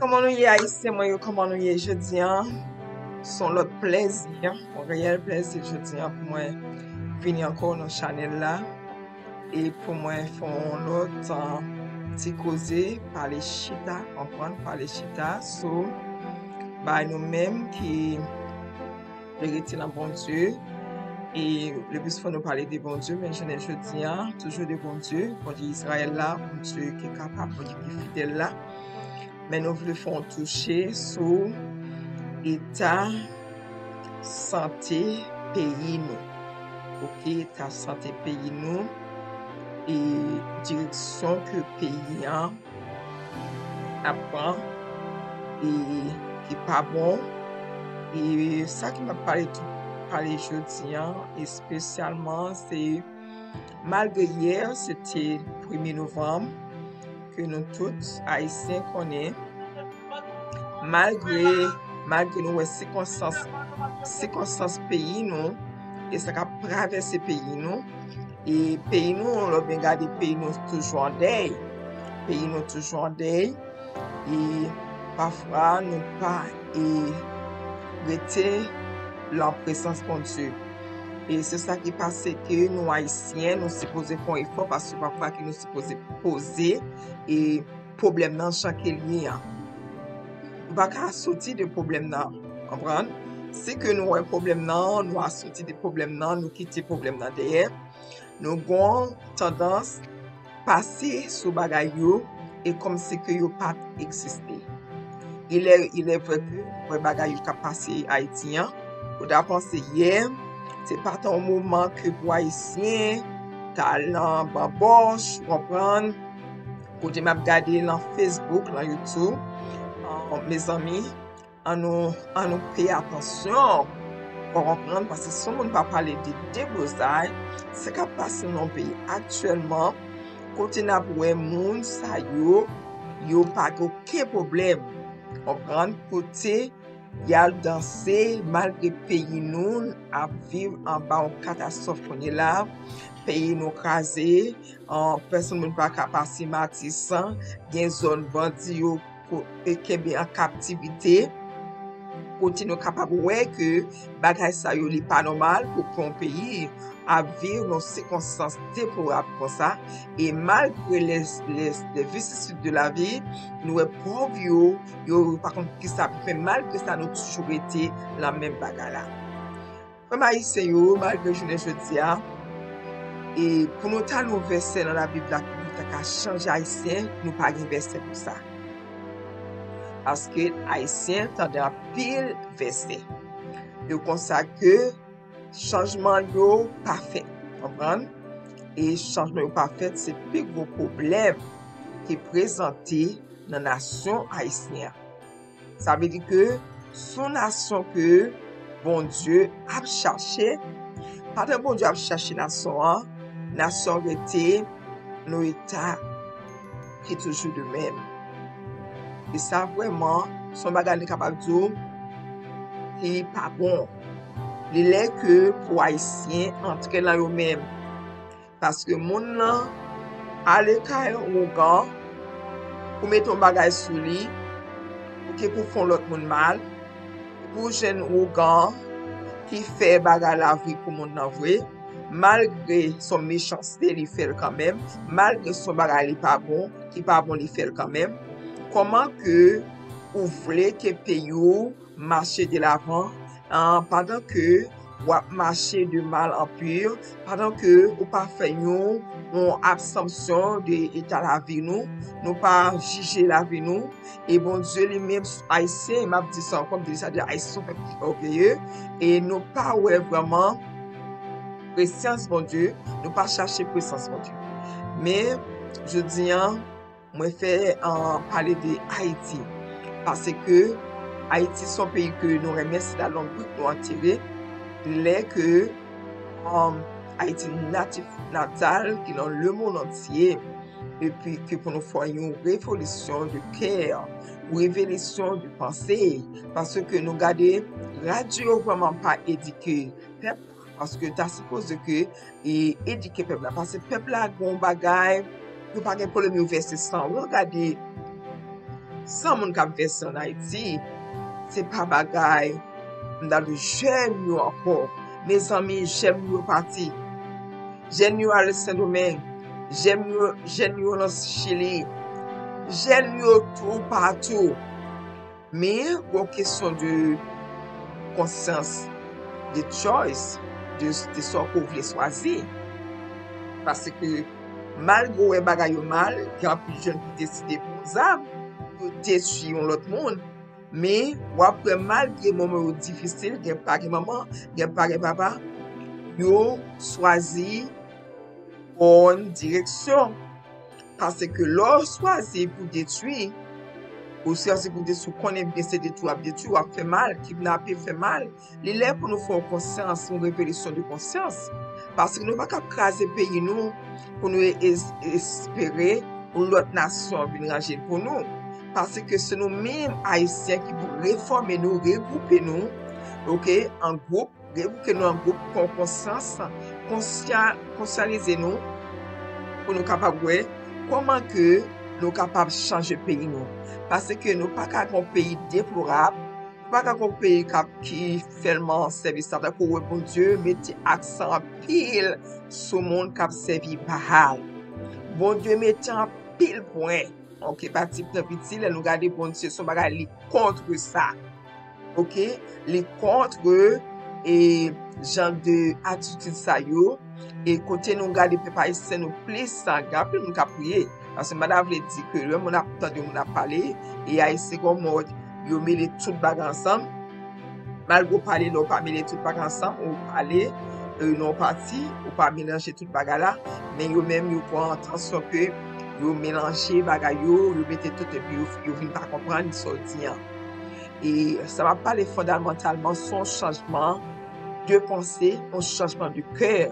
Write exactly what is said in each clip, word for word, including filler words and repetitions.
Kòman nou ye, Ayisyen mwen yo? Kòman nou ye jodi an? Se yon lòt plèzi, yon reyèl plèzi jodi an pou mwen vini ankò nan chanèl la e pou mwen fè yon lòt, uh, ti koze, pale chita, konprann, pale chita sou bagay nou menm ki vle rete nan Bondye. E le plis fò nou pale de Bondye, men jounen jodi an, toujou de Bondye, Bondye Izrayèl la, Bondye ki kapab, Bondye ki fidèl la. Men nou vle fè yon touche sou eta sante peyi nou. Oke, eta sante peyi nou e direksyon ke peyi an ap pran e ki pa bon. E sa ke m ap pale tou, pale jodi an espesyalman, se malgre yè se te premye novanm, ke nou tout Ayisyen konnen, malgre, malgre nou wè sikonstans, sikonstans peyi nou e sa k ap travèse peyi nou, e peyi nou, lè w byen gade, peyi nou toujou an dèy. Peyi nou toujou an dèy. E pafwa, nou pa e rete lan prezans Bondye. E se sa ki pase ke nou Ayisyen, nou sipoze fè yon efò, paske pafwa ke nou sipoze poze e pwoblèm nan jan ke l ye an. Nou pa ka soti de pwoblèm nan, konprann? Si ke nou wè pwoblèm nan, nou asoti de pwoblèm nan, nou kite pwoblèm nan dèyè, nou gon tandans pase sou bagay yo e kòmsi ke yo pa t egziste. Il est, il est vrai ke wè bagay yo k ap pase Ayiti an, ou ta panse yè, se pa t yon moman ke pou Ayisyen ta al nan banbòch, ou konprann, kote m ap gade lan Facebook, lan YouTube, uh, mezanmi, an nou, an nou peye atansyon, ou konprann, paske si yon moun pa pale de deblozay, sa k ap pase nan yon peyi aktyèlman, kote n ap wè moun sa yo, yo pa gen okenn pwoblèm, konprann, kote y al danse, malgre peyi nou ap viv anba yon katastwòf kounye la, peyi nou kraze, an, pèsonn moun pa ka pase Matisan, gen zòn bandi yo ko-, e kenbe an kaptivite, kote nou kapab wè ke bagay sa yo li pa nòmal pou, pou yon peyi ap viv nan sikonstans deplorab konsa, e malgre les, les, les vicissitudes de la vie, nou wè pòv yo, yo, yo pa konn kisa pou fè, malgre sa, nou toujou rete lan menm bagay la. Frè m ayisyen yo, malgre jounen jodi a, e pou nou ta li yon vèsè nan Labib la, pou nou ta ka chanje ayisyen, nou pa gen vèsè pou sa. Paske ayisyen tande anpil vèsè. Yo konsa ke chanjman yo pa fèt, konprann? E chanjman yo pa fèt, se pi gwo pwoblèm ki prezante nan nasyon ayisyen an. Sa vle di ke se yon nasyon ke Bondye ap chache. Pandan Bondye ap chache nasyon an, nasyon an rete nan eta ki toujou de menm. E sa vrèman, se yon bagay li kapab di w, li pa bon. Li lè ke pou ayisyen antre lan yo menm. Paske moun nan ale kay yon ougan pou mete yon bagay sou li, oubyen pou fè yon lòt moun mal, pou jwenn ougan ki fè bagay la vre pou moun nan vre, malgre se yon mechanste li fè l kanmenm, malgre se yon bagay li pa bon, ki pa bon li fè l kanmenm. Kòman ke ou vle ke peyi w mache de lavan, ah, pandan ke w ap mache de mal an pi, pandan ke ou pa fè yon, yon absanpsyon de eta lavi nou, nou pa jije lavi nou, e Bondye li menm, ayisyen, m ap di sa ankò, m di sa de ayisyen, se yon pèp ki ògeye, e nou pa wè vrèman prezans Bondye, nou pa chache prezans Bondye. Men, jodi an, mwen fè, ah, pale de Ayiti, paske Ayiti se yon peyi ke nou renmen, se la lonbrik nou antere, lè ke, ah, Ayiti natif natal ki nan lemonn antye, epi ke pou nou fè yon revolisyon de kè, revolisyon de panse, paske nou gade radyo yo vrèman pa edike pèp, paske ta sipoze ke e edike pèp la. Paske pèp la gen yon bagay, yo pa gen pwoblèm, yo vèse san. Ou gade san moun k ap vèse ann Ayiti, se pa bagay m ta di jèn yo ankò. Mezanmi, jèn yo pati. Jèn yo ale Sendomeng. Jèn yo, jèn yo nan Chili. Jèn yo toupatou. Men, gon kesyon de konsyans, de choice, de, de sa ke w vle chwazi. Paske, malgre w wè bagay yo mal, gen anpil jèn ki deside pran zam, yo detwi yon lòt moun. Men, w ap wè malgre moman yo difisil, gen pa gen manman, gen pa gen papa, yo chwazi bòn direksyon. Paske lè w chwazi pou detwi, ou chwazi pou detwi, ou konnen byen se detwi w ap detwi, w ap fè mal, kidnape, fè mal, li lè pou nou fè yon konsyans, yon revolisyon de konsyans. Paske nou pa ka kraze peyi nou pou nou es-, espere yon lòt nasyon vin ranje l pou nou. Paske se nou menm Ayisyen ki pou refòme nou, regwoupe nou, oke, an gwoup, regwoupe nou an gwoup, pran konsyans, konsya-, konsyalize nou, pou nou kapab wè kòman ke nou kapab chanje peyi nou. Paske nou pa ka gen yon peyi deplorab, nou pa ka gen yon peyi k ap, ki sèlman sèvi Satan. Tankou w wè Bondye mete aksan anpil sou moun k ap sèvi Baal. Bondye mete anpil pwen. Oke, pa ti pwen piti, lè nou gade Bondye, se yon bagay li kont sa. Oke, li kont, e, jan de atitid sa yo. E kote nou gade pèp ayisyen, nou plis, gen anpil moun k ap priye. Paske m pa ta vle di ke lè moun ap tande moun ap pale, e Ayisyen gon mòd, yo mele tout bagay ansanm. Malgre w pale, lè w pa mele tout bagay ansanm, ou pale, e, nan yon pati, ou pa melanje tout bagay la, men yo menm, yo pran entansyon ke yo melanje bagay yo, yo mete tout, epi yo, yo vin pa konprann sa w di an. E sa m ap pale fondamantalman, se yon chanjman de panse, yon chanjman de kè.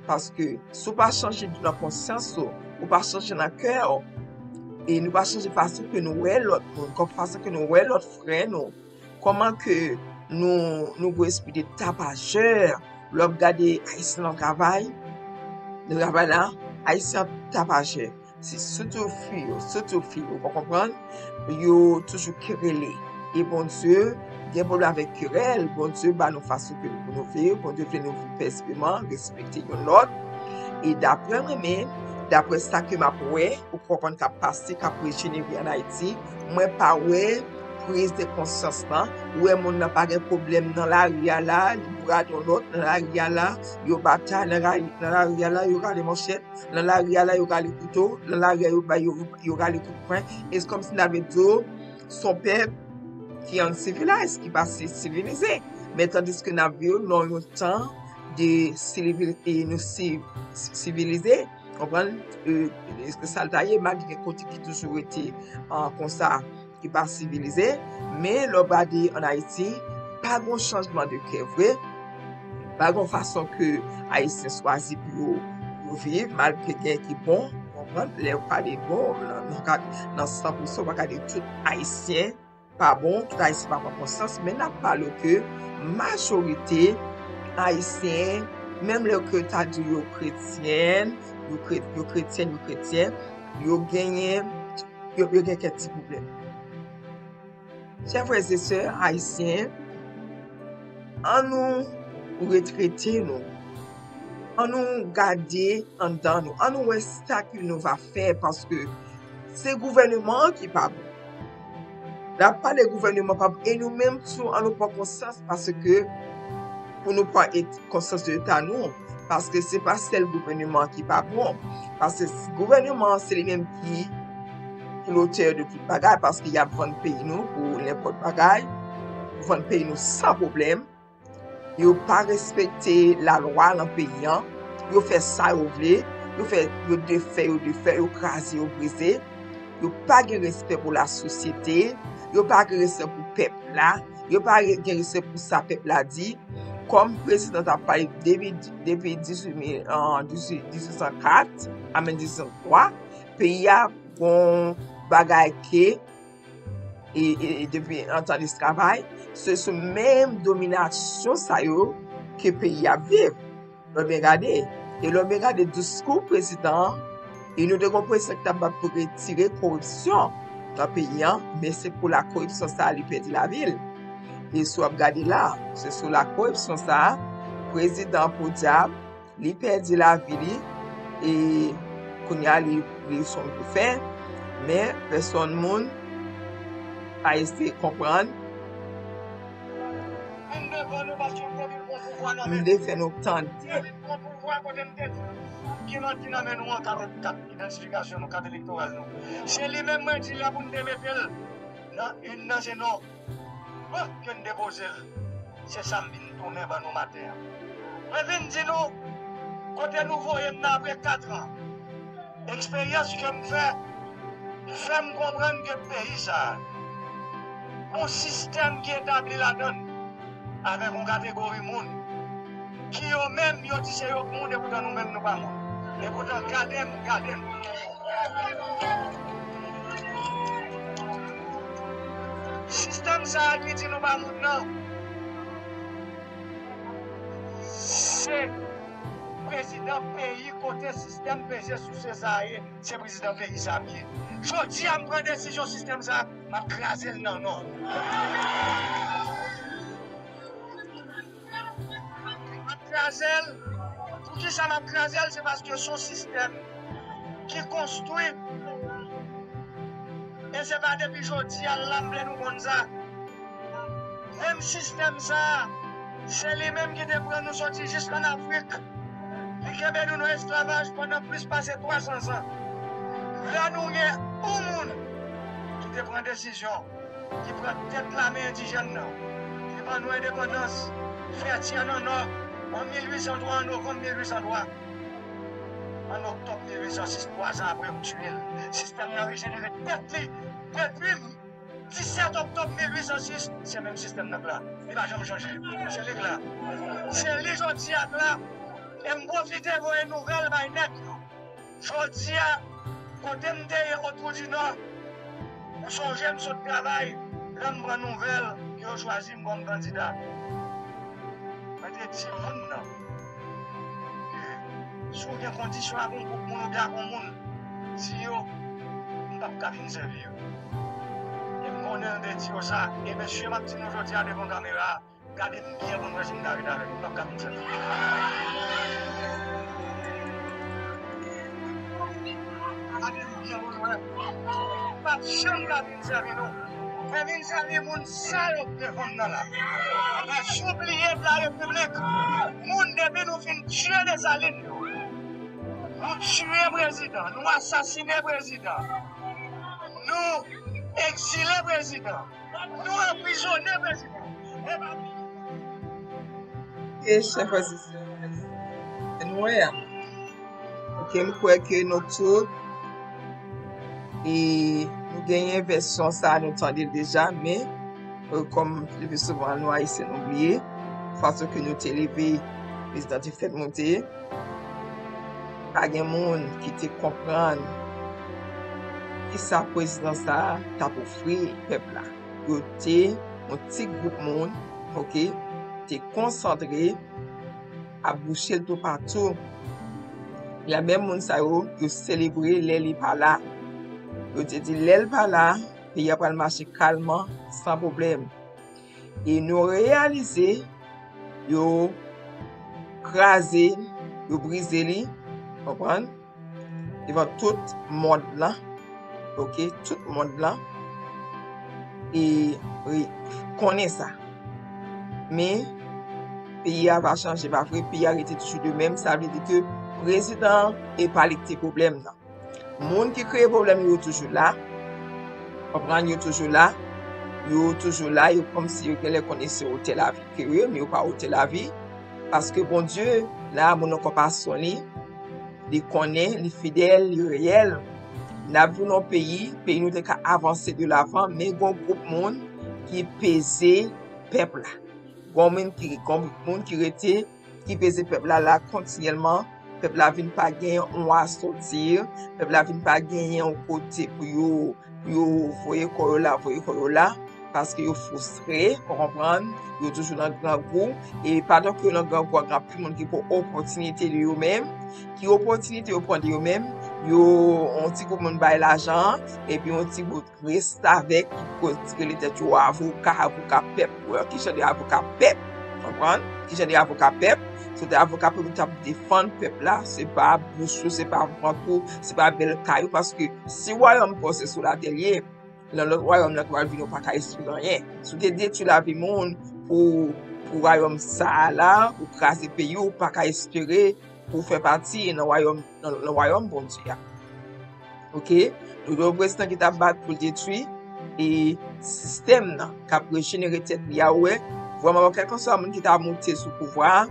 Paske si w pa chanje nan konsyans ou, ou pa chanje nan kè w, e nou pa chanje fason ke nou wè lòt moun, kòm fason ke nou wè lòt frè nou, kòman ke nou, nou gon espri de tapajè, lè w ap gade Ayisyen nan travay, nan travay la, Ayisyen tapajè. Se sitou fi yo, sitou fi yo, ou konprann? Yo toujou kerele. E Bondye gen pwoblèm avèk kerèl. Bondye ba nou fason ke nou pou nou viv. Bondye vle nou viv pèseveman, respekte youn lòt. E daprè mwen menm, daprè sa ke m ap wè, ou konprann k ap pase, k ap rejenere ann Ayiti, mwen pa wè priz de konsyans lan. Ou wè moun nan pa gen pwoblèm nan lari a la, li brad yon lòt nan lari a la, yo batay nan lari, nan lari a la, yo rale manchèt. Nan lari a la, yo rale kouto. Nan lari a, yo bay, yo, yo rale kout pwen. E se kòmsi n ta vle di w, se yon pèp ki uncivilized, ki pa si sivilize. Men tandiske n ap viv nan yon tan de sivil-, e nou si-, sivilize, konprann? E, e sa l ta ye, malgre gen kote ki toujou rete, a, konsa, ki pa sivilize, men lè w gade ann Ayiti, pa gon chanjman de kè vre, pa gon fason ke Ayisyen chwazi pou yo, pou yo viv, malgre gen ki bon, konprann, lè w pale bon, nan, nan, nan san pou san, w pa ka di tout Ayisyen pa bon, tout Ayisyen pa pran konsyans, men n ap pale ke majorite Ayisyen, menm lè ke ta di yo kretyen, yo kre-, yo kretyen, yo kretyen, yo genyen, yo, yo gen kèk ti pwoblèm. Chè frè e sè ayisyen, ann nou retrete nou. Ann nou gade anndan nou. Ann nou wè sa ke nou va fè, paske se gouvèneman an ki pa bon. N ap pale gouvèneman pa bon. E nou menm tou, ann nou pran konsyans, paske pou nou pran et-, konsyans de eta nou, paske se pa sèl gouvèneman an ki pa bon. Paske s-, gouvèneman an, se li menm ki, ki lotè de tout bagay, paske y ap vann peyi nou pou nenpòt bagay, vann peyi nou san pwoblèm. Yo pa respekte lalwa nan peyi an. Yo fè sa yo vle. Yo fè, yo defè, yo defè, yo kraze, yo brize. Yo pa gen respè pou lasosyete. Yo pa gen respè pou pèp la. Yo pa re-, gen respè pou sa pèp la di. Kòm prezidan t ap pale depi, depi dizuit mil, an, dizuit, dizuit san kat, a men dizuit san twa, peyi a gon bagay ke, e, e, e depi an tan lesklavay, se sou menm dominasyon sa yo ke peyi a ap viv. Lè w byen gade, e lè w byen gade diskou prezidan an, e nou te gon prezidan ki t ap bat pou retire koripsyon. nan peyi an, men se pou la koripsyon sa a li pèdi lavi l. E si w ap gade la, se sou la koripsyon sa a, prezidan podyab, li pèdi lavi li, e kounye a li, li se yon difè, men pèsonn moun pa eseye konprann. Vin devan nou paske m te vin pran pouvwa nan men nou. M te fè nou tande. M te vin pran pouvwa kote m te di, ki manti nan men nou an, kat, kat idantifikasyon nou, kat elektoral nou. Se li menm mwen di la pou n te mete l nan youn nan ze nou. Bon, ke n depoze l. Se sa m vin tounen ban nou maten an. Mwen vin di nou, kote nou voye m nan apre kat an. Eksperyans ke m fè, fè m konprann ke peyi sa a, yon sistèm ki etabli ladan l, avèk yon kategori moun, ki yo menm, yo di se yo k moun, epoutan nou menm, nou pa moun. Epoutan, gade m, gade m. Sistèm sa a ki di nou pa moun nan, se prezidan peyi kote sistèm peze souse sa a ye, se prezidan peyi sa a m ye. Jodi a, m pran desizyon sistèm sa a, m ap kraze l nan non. M ap kraze l. Poukisa m ap kraze l? Se paske se yon sistèm ki konstwi. E se pa depi jodi a l la m vle nou konn sa. Menm sistèm sa a, se li menm ki te pran nou soti jis ann Afrik. Li kenbe nou nan esklavaj pandan plis pase twa san zan. La nou gen yon moun ki te pran desizyon, ki pran tèt lame endijèn nan, ki ban nou endepandans, Fètyè nan Nò, an mil uit san twa, an novanm mil uit san twa. An oktòb mil uit san sis, twa zan apre, yo tiye l. Sistèm nan rejenere tèt li depi disèt oktòb mil uit san sis, se menm sistèm nan k la. Li pa janm chanje. Se li k la. Se li jodi a k la. E m pwofite voye nouvèl bay nèg yo. Jodi a, kote m te ye Otwou di Nò, ou sonje m sot travay, lè m pran nouvèl ke yo chwazi m kòm kandida. Mwen te di moun nan ke si w gen kondisyon ak yon gwoup moun oubyen ak yon moun, di yo, m p ap ka vin sèvi yo. E m konnen l te di yo sa, e mesye, m ap di nou jodi a devan kamera a, gade m byen pou n wè si m ka ret avèk nou, m p ap ka vin sèvi. Gade m byen pou n wè. M p ap janm ka vin sèvi nou. Mwen vin sèvi moun sa yo k devan m nan la. Paske w bliye de la repiblik. Moun depi nou fin tiye Desalin yo. Nou tiye prezidan, nou asasine prezidan. Nou egzile prezidan. Nou anprizone prezidan. E pa... E chè frè e sè, nou wè a. Ok, m kwè ke nou tout, e, nou genyen vèsyon sa, nou tande l deja, men, e, kòm lepi souvan nou Ayisyen nou bliye, fason ke nou te leve, prezidan te fèt moute, pa gen moun ki te konprann kisa prezidan sa a t ap ofri pèp la. Yo te yon ti gwoup moun, ok, te konsantre, ap bouche l toupatou. Lè menm moun sa yo, yo selebre lè li pa la. Yo te di lè l pa la, peyi a pral mache kalman, san pwoblèm. E nou reyalize, yo kraze l, yo brize li, konprann? Devan tout mond lan, ok, tout mond lan, e, e konnen sa. Men, peyi a pa chanje, pa vre, peyi a rete toujou de menm, sa vle di ke prezidan e pa li ki te pwoblèm nan. Moun ki kreye pwoblèm yo toujou la, konprann, yo toujou la, yo toujou la, yo kòmsi yo genlè konnen se otè lavi ke yo ye, men yo pa otè lavi, paske Bondye la, moun nan konpasyon li, li konnen, li fidèl, li reyèl. N ap viv nan yon peyi, peyi nou te ka avanse de lavan, men gen yon gwoup moun ki peze pèp la. Gen moun ki, gen moun ki rete, ki peze pèp la la kontinyèlman. Pèp la vin pa gen yon asoti, pèp la vin pa gen yon kote pou yo, pou yo voye kò yo la, voye kò yo la, paske yo fristre, ou konprann, yo toujou nan grangou, e pandan ke yo nan grangou a, gen anpil moun ki pran opòtinite de yo menm. Ki opòtinite yo pran de yo menm? yo, yon ti gwoup moun bay lajan, epi yon ti gwoup restavèk ki koz rele tèt yo avoka, avoka pèp. Wè, ki jan de avoka pèp? Konprann? Ki jan de avoka pèp? Se te avoka pèp yo t ap defann pèp la, se pa bouch yo, se pa vant ou, se pa bèl kay ou, paske si wayòm pa w se sou latè l ye, nan lòt wayòm nan ki pral vini, ou pa ka espere anyen. Si w te detwi lavi moun pou, pou wayòm sa a la, ou kraze peyi w, ou pa ka espere pou w fè pati nan wayòm, nan, nan wayòm Bondye a. Oke? Yo gen yon prezidan ki t ap bat pou l detwi e sistèm nan k ap rejenere tèt li a, ou wè, vrèman, kèlkanswa moun ki ta moute sou pouvwa a,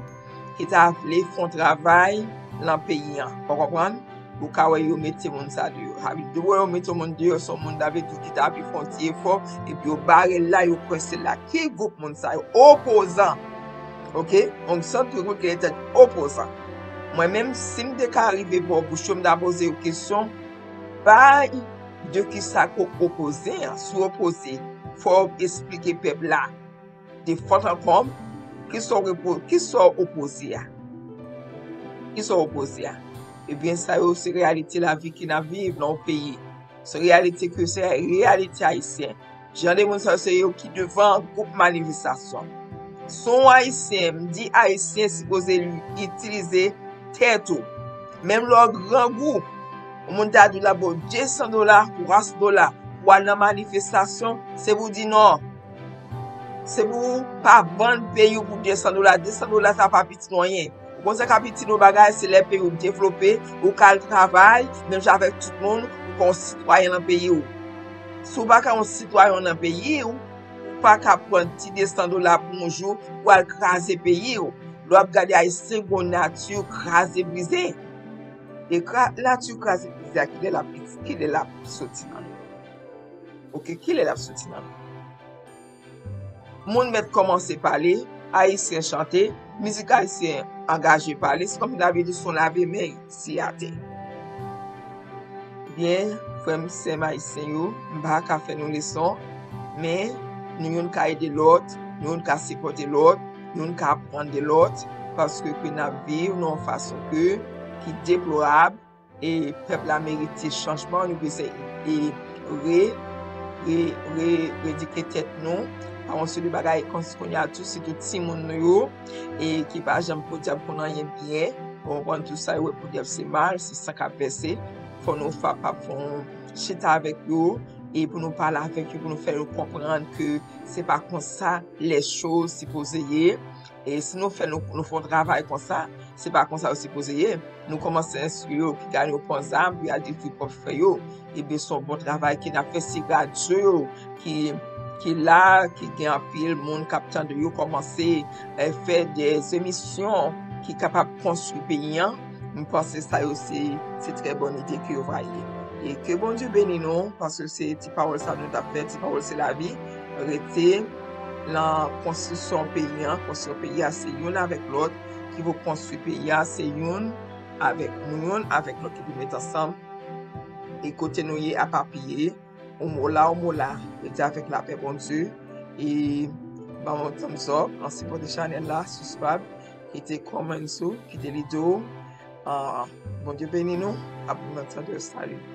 ki ta vle fè yon travay nan peyi an. Ou konprann? Ou ka wè yo mete moun sa deyò. Sa vle di, depi yo mete yon moun deyò, se yon moun ta vle di ki ta vle fè yon ti efò, epi yo bare l la, yo kwese l la. Ki gwoup moun sa yo? Opozan. Oke? Yon sant gwoup ki rele tèt opozan. Mwen menm, si m te ka rive bò bouch yo, m ta poze yo kesyon, bay de kisa ke w opoze an. Si w opoze, fò w esplike pèp la de fòt an kòm, kisa w repo-, kisa w opoze a? Kisa w opoze a? Ebyen, sa yo se reyalite lavi ke n ap viv nan yon peyi. Se reyalite ke se reyalite ayisyen. Jan de moun sa yo se yo ki devan gwoup manifestasyon. Si w ayisyen, m di ayisyen sipoze itilize tèt ou. Menm lè w grangou, yon moun ta di w l ap ba w de san dola, twa san dola, pou w al nan manifestasyon, se pou w di non. Se pou w pa vann peyi w pou de san dola. De san dola sa pa piti nou anyen. Ou konn sa k ap itil ou bagay, se lè peyi w devlope, ou ka al travay, menm jan avèk tout moun, ou ka yon sitwayen nan peyi w. Si w pa ka yon sitwayen nan peyi w, ou pa ka pran ti de san dola pou yon jou, pou al kraze peyi w. Lè w ap gade ayisyen gon nati kraze brize. E kra-, nati kraze brize a, kilè l ap, kilè l ap soti nan nou? Oke, kilè l ap soti nan nou? Moun mèt kòmanse pale, ayisyen chante, mizik ayisyen angaje pale, se kòmsi ta vle di se yon lave men si atè. Byen, frè m, sè m ayisyen yo, m pa ka fè nou leson, men nou youn ka ede lòt, nou youn ka sipòte lòt, nou youn ka aprann de lòt, paske ke n ap viv nan yon fason ke, ki deplorab, e pèp la merite chanjman, nou bezwen e re, re, re, redike tèt nou. Pa yon seri de bagay konsa kounye a tou, sitou timoun nou yo, e ki pa janm podyab konn anyen byen. Ou konprann, tou sa yo wè podyab se mal, se san k ap vèse. Fò nou kapab fè yon chita avèk yo, e pou nou pale avèk yo, pou nou fè yo konprann ke se pa konsa lèchoz sipoze ye. E si nou fè nou, nou fè yon travay konsa, se pa konsa yo sipoze ye. Nou kòmanse enstwi yo, ki gade yo pran zam, pou y al detwi pwòp frè yo. Ebyen, se yon bon travay ke n ap fè, si radyo yo ki, ki la, ki gen anpil moun k ap tande yo, kòmanse, eh, fè de emisyon ki kapab konstwi peyi an, m panse sa yo se, se trè bòn ide ke yo va ye. E ke Bondye beni nou, paske se ti pawòl sa nou t ap fè, ti pawòl se lavi. Rete nan konstriksyon peyi an. Konstriksyon peyi a se youn avèk lòt ki pou konstwi peyi a, se youn avèk nou, youn avèk lòt ki pou met ansanm. E kote nou ye, apa piye, ou mo la, ou mo la, rete avèk lapè Bondye. E ban m yon thumbs up, an sipòte chanèl la, subscribe, kite comments ou, kite lide w. Ah, Bondye beni nou, ap nan tande, salut.